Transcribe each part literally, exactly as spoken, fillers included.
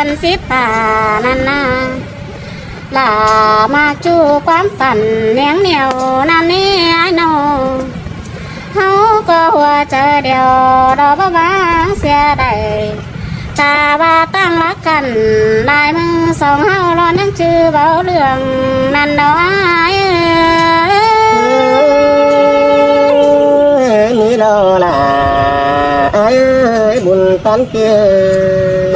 Ăn síp pả ꞌnặn ꞌna, lả ꞌmặc ꞌchu ꞌquám phản ꞌnéng nẻo ꞌnặn ꞌnị ải ꞌnọ. ꞌHáu ꞌcọ ꞌhua chaư điêu, đo báu báng sia đảy. Ta ꞌva ꞌtáng lắc căn lai ꞌmưng song ꞌháu lo ꞌnhắng ꞌchư báu ꞌlương ꞌnặn đo ải ơi. ꞌNị lo lả ải ơi, bun tón ꞌpi ơi.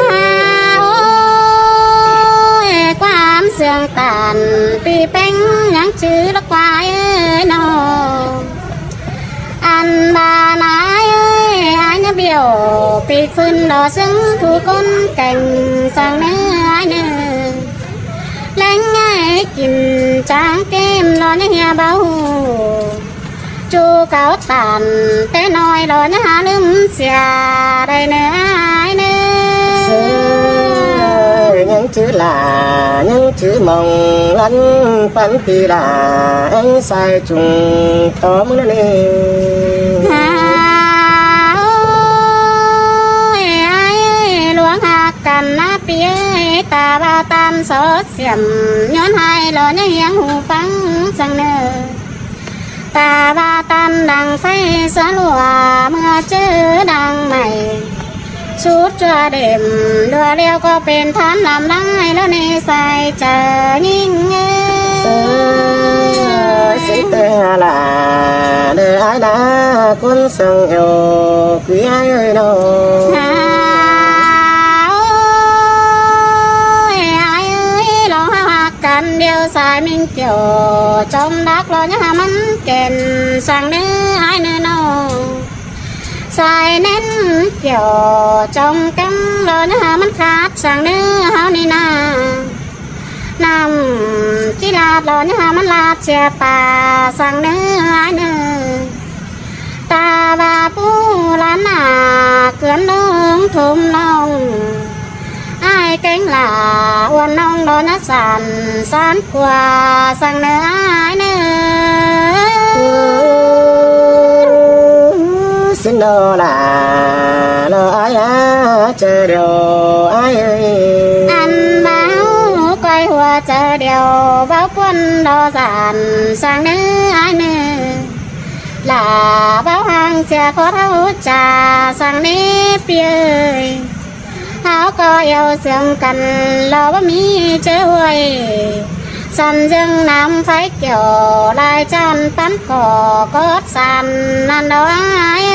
Ôi, ꞌquám siêng tản ꞌpi ꞌpéng ꞌnhắng ꞌchư lắc ꞌquá ơi ꞌnọ. Ăn ꞌva ꞌnị ải ơi, ải ꞌnhá bẻo ꞌpi phưn lo ꞌsướng thu ꞌcốn kéng săng ꞌnớ ải ꞌnớ. ꞌLéng ải kin chắng kêm lo ꞌnhá ꞌhia báu ꞌhụ. ꞌChu cáu tản té ꞌnọi lo ꞌnhá ꞌhá ꞌlứm sia đảy ꞌnớ ải ꞌnớ. ꞌNhắng ꞌchư lả, ꞌnhắng ꞌchư mong lắn pắn ꞌpi lả, ꞌéng sai chung tó ꞌmướng ꞌnớ ꞌnị. Ôi, ải ơi, ꞌluống ꞌhặc căn ꞌna ꞌpi ơi, ta ꞌva ꞌtan sót siểm, ꞌnhón ꞌhại lo ꞌnhá hiếng ꞌhụ phắng săng ꞌnớ. Ta ꞌva ꞌtan đang pháy sa lua, ꞌmưa ꞌchớ đang mảy sút ꞌchua đêm, đua ꞌlẹo ꞌcọ pên than ꞌlam lai lo ꞌnị sai chaư ꞌnhính ơi. ꞌSứ ꞌtẹ lả đơ ải đa ꞌcốn săng eo quí ải ơi ꞌnọ. Ôi, ải ơi, lo ꞌhặc căn điêu sai ꞌmính kiẻo chom đắc lo ꞌnhá ꞌmắn kên săng ꞌnớ ải ꞌnớ ꞌnọ. Sai ꞌnén kiẻo chom cắm lo ꞌnhá ꞌmắn khát săng ꞌnớ ꞌháu ꞌnị ꞌna. ꞌNặm ꞌchí ꞌlạt lo ꞌnhá ꞌmắn ꞌlạt sia pả săng ꞌnớ ải ꞌnớ. Ta ꞌva pú ꞌlán nả ꞌcướn ꞌlống thôm ꞌnọng, ải kéng lả uôn ꞌnọng lo ꞌnhá san san ꞌquá săng ꞌnớ ải ꞌnớ. ꞌSín lo lả lo ải a, chaư điêu ải ơi. Ăn báu ꞌcoi ꞌhua chaư điêu, báu ꞌpuôn lo san săng ꞌnớ ải ꞌnớ. Lả báu hang sia khót ꞌháu cha săng ꞌnớ ꞌpi ơi. ꞌHáu ꞌcọ eo siêng căn lo báu ꞌmí chaư ꞌhuôi. Săn ꞌdương năm pháy kiẻo lai chăn pắn ꞌcọ cót san ꞌnặn lo ải ơi.